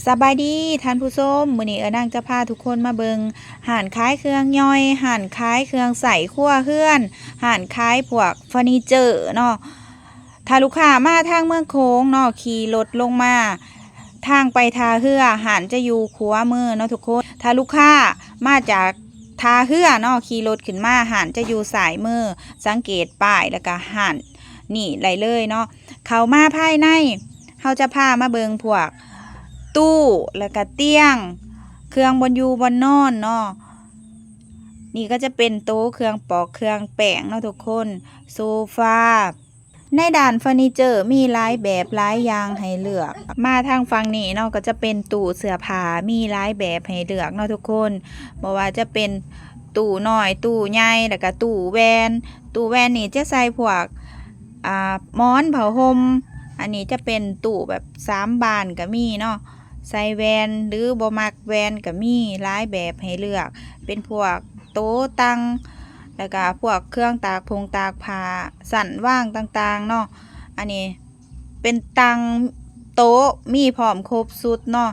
ສະບາຍດີທ່ານຜູ້ຊົມ, ມື້ນີ້ເອື້ອຍນາງຈະພາທຸກຄົນມາເບິ່ງຮ້ານຂາຍເຄື່ອງຍ່ອຍ, ຮ້ານຂາຍເຄື່ອງໃຊ້ຄົວເຮືອນ, ຮ້ານຂາຍພວກເຟີນີເຈີເນາະ. ຖ້າລູກຄ້າມາທາງເມືອງໂຂງເນາະ, ຂີ່ລົດລົງມາ ທາງໄປທ່າເຮືອ, ຮ້ານຈະຢູ່ຂວາມືເນາະທຸກຄົນ. ຖ້າລູກຄ້າມາຈາກທ່າເຮືອເນາະ, ຂີ່ລົດຂຶ້ນມາ, ຮ້ານຈະຢູ່ຊ້າຍມື. ສັງເກດປ້າຍແລ້ວກະຮ້ານນີ້ໄດ້ເລີຍເນາະ. ເຂົ້າມາພາຍໃນ ເຮົາຈະພາມາເບິ່ງພວກຕູ້ ແລ້ວກະຕຽງ, ເຄື່ອງບ່ອນຢູ່ບ່ອນນອນເນາະ. ນີ້ກໍຈະເປັນໂຕະເຄື່ອງປອກເຄື່ອງແປ້ງເນາະທຸກຄົນ, ໂຊຟາ. ໃນດ້ານເຟີນີເຈີມີຫຼາຍແບບຫຼາຍຢ່າງໃຫ້ເລືອກ. ມາທາງຝັ່ງນີ້ເນາະ ກໍຈະເປັນຕູ້ເສື້ອຜ້າ, ມີຫຼາຍແບບໃຫ້ເລືອກເນາະທຸກຄົນ. ບໍ່ວ່າຈະເປັນຕູ້ນ້ອຍ, ຕູ້ໃຫຍ່ ແລ້ວກະຕູ້ແວ່ນ. ຕູ້ແວ່ນນີ້ຈະໃສ່ພວກ ອ່າ ໝອນ, ຜ້າຫົ່ມ. ອັນນີ້ຈະເປັນຕູ້ແບບສາມບານກໍມີເນາະ, ໃສ່ແວ່ນ ຫຼື ບໍ່ມັກແວ່ນກໍມີ, ຫຼາຍແບບໃຫ້ເລືອກ. ເປັນພວກໂຕະຕັ່ງ ແລ້ວກະພວກເຄື່ອງຕາກຜົງຕາກຜ້າ, ຊັ້ນວາງຕ່າງໆເນາະ. ອັນນີ້ເປັນຕັ່ງໂຕະ ມີພ້ອມຄົບຊຸດເນາະ,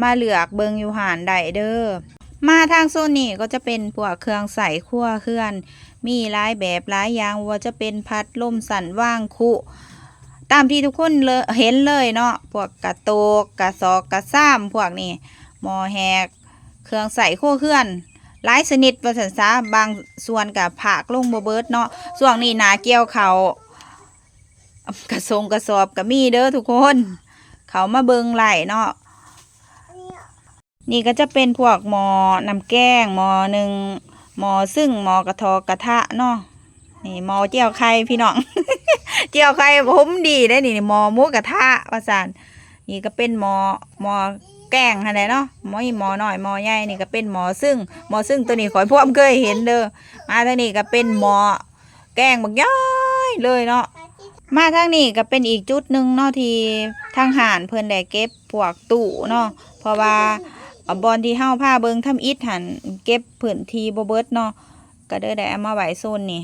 ມາເລືອກເບິ່ງຢູ່ຮ້ານໄດ້ເດີ້. ມາທາງໂຊນນີ້ກໍຈະເປັນພວກເຄື່ອງໃຊ້ຄົວເຮືອນ, ມີຫຼາຍແບບຫຼາຍຢ່າງ, ບໍ່ວ່າຈະເປັນພັດລົມ, ຊັ້ນວາງຄຸ, ຕາມທີ່ທຸກຄົນເລີ ເຫັນເລີຍເນາະ, ພວກກະໂຕກ, ກະສອກ, ກະຊາມ, ພວກນີ້ ໝໍ້ແຮກ, ເຄື່ອງໃຊ້ຄົວເຮືອນຫຼາຍຊະນິດວ່າຊັ້ນຊະ, ບາງສ່ວນກະພາກລົງບໍ່ເບິດເນາະ. ຊ່ວງນີ້ໜ້າກ່ຽວເຂົ້າ, ກະສົງກະສອບກະມີເດີ້ທຸກຄົນ, ເຂົ້າມາເບິ່ງໄດ້ເນາະ. ນີ້ກໍຈະເປັນພວກໝໍ້ນ້ຳແກງ ໝໍ້ໜຶ້ງ, ໝໍ້ຊຶ້ງ, ໝໍ້ກະຖອກກະທະເນາະ. ນີ້ໝໍ້ຈຽວໄຂ່ພີ່ນ້ອງ, ຈຽວໄຂ່ຜົມດີເດ້ນີ້, ໝໍ້ໝູກະທະວ່າຊັ້ນ. ນີ້ກໍເປັນໝໍ້ ໝໍ້ແກງຫັ້ນແຫຼະເນາະ, ໝໍ້ ໝໍ້ນ້ອຍ ໝໍ້ໃຫຍ່. ນີ້ກໍເປັນໝໍ້ຊຶ້ງ, ໝໍ້ຊຶ້ງໂຕນີ້ຂ້ອຍພວມເຄີຍເຫັນເດີ້. ມາທາງນີ້ກໍເປັນໝໍ້ ແກງບັກໃຫຍ່ເລີຍເນາະ. ມາທາງນີ້ກໍເປັນອີກຈຸດໜຶ່ງເນາະ ທີ່ທາງຮ້ານເພິ່ນໄດ້ເກັບພວກຕູ້ເນາະ, ເພາະວ່າ ອາ ບ່ອນທີ່ເຮົາພາເບິ່ງທຳອິດຫັ້ນ ເກັບພື້ນທີ່ບໍ່ເບິດເນາະ, ກໍເລີຍໄດ້ເອົາມາໄວ້ໂຊນນີ້.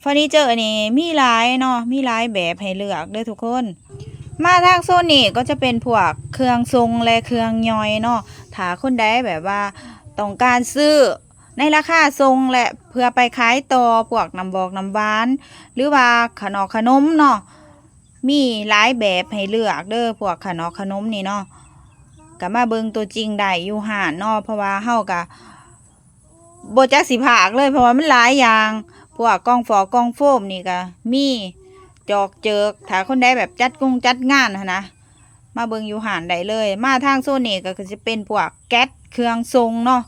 ເຟີນີເຈີນີ້ມີຫຼາຍເນາະ, ມີຫຼາຍແບບໃຫ້ເລືອກເດີ້ທຸກຄົນ. ມາທາງໂຊນນີ້ກໍຈະເປັນພວກເຄື່ອງຊົງ ແລະ ເຄື່ອງຍ່ອຍເນາະ. ຖ້າຄົນໃດແບບວ່າຕ້ອງການຊື້ ໃນລາຄາສົ່ງ ແລະ ເພື່ອໄປຂາຍຕໍ່ພວກນ້ຳບອກນ້ຳຫວານ ຫຼືວ່າຂະໜອກຂະໜົມເນາະ, ມີຫຼາຍແບບໃຫ້ເລືອກເດີ້ ພວກຂະໜອກຂະໜົມນີ້ເນາະ. ກໍມາເບິ່ງຕົວຈິງໄດ້ຢູ່ຮ້ານເນາະ, ເພາະວ່າເຮົາກໍບໍ່ຈັກຊິພາກເລີຍ ເພາະວ່າມັນຫຼາຍຢ່າງ. ພວກກ່ອງຟອກກ່ອງໂຟມນີ້ກໍມີ, ຈອກເຈີກ ຖ້າຄົນໃດແບບຈັດກົງຈັດງານຫັ້ນນະ ມາເບິ່ງຢູ່ຮ້ານໄດ້ເລີຍ. ມາທາງໂຊນນີ້ກໍ ກໍຈະເປັນພວກແກັດເຄື່ອງສົ່ງເນາະ,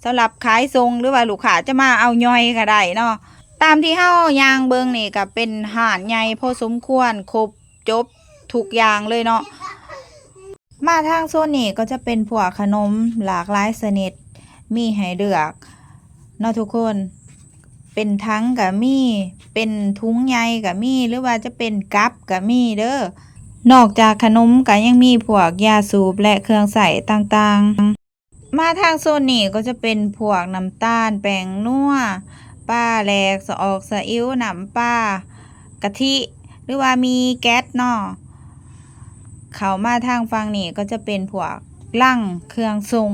ສຳລັບຂາຍສົ່ງ ຫຼືວ່າລູກຄ້າຈະມາເອົາຍ່ອຍກໍໄດ້ເນາະ. ຕາມທີ່ເຮົາຍ່າງເບິ່ງນີ້ກໍເປັນຮ້ານໃຫຍ່ພໍສົມຄວນ, ຄົບຈົບທຸກຢ່າງເລີຍເນາະ. ມາທາງໂຊນນີ້ກໍຈະເປັນພວກຂະໜົມຫຼາກຫຼາຍຊະນິດ ມີໃຫ້ເລືອກເນາະທຸກຄົນ. ເປັນຖັງກະມີ, ເປັນຖົງໃຫຍ່ກະມີ ຫຼືວ່າຈະເປັນກັບກະມີເດີ້. ນອກຈາກຂະໜົມກະຍັງມີພວກຢາສູບ ແລະ ເຄື່ອງໃຊ້ຕ່າງໆ. ມາທາງໂຊນນີ້ກໍຈະເປັນພວກນ້ຳຕານ, ແປ້ງນົວ, ປາແຫຼກ, ສະອອກ, ສະອິ້ວ, ນ້ຳປາ, ກະທິ ຫຼືວ່າໝີ່ແກັດເນາະ. ເຂົ້າມາທາງຝັ່ງນີ້ກໍຈະເປັນພວກລັງເຄື່ອງສົ່ງ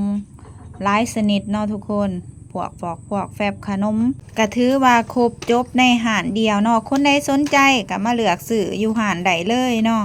ຫຼາຍຊະນິດເນາະທຸກຄົນ, ພວກຟອກ ພວກແຟັບຂະໜົມ ກະຖືວ່າຄົບຈົບໃນຮ້ານດຽວເນາະ. ຄົນໃດສົນໃຈກະມາເລືອກຊື້ຢູ່ຮ້ານໄດ້ເລີຍເນາະ.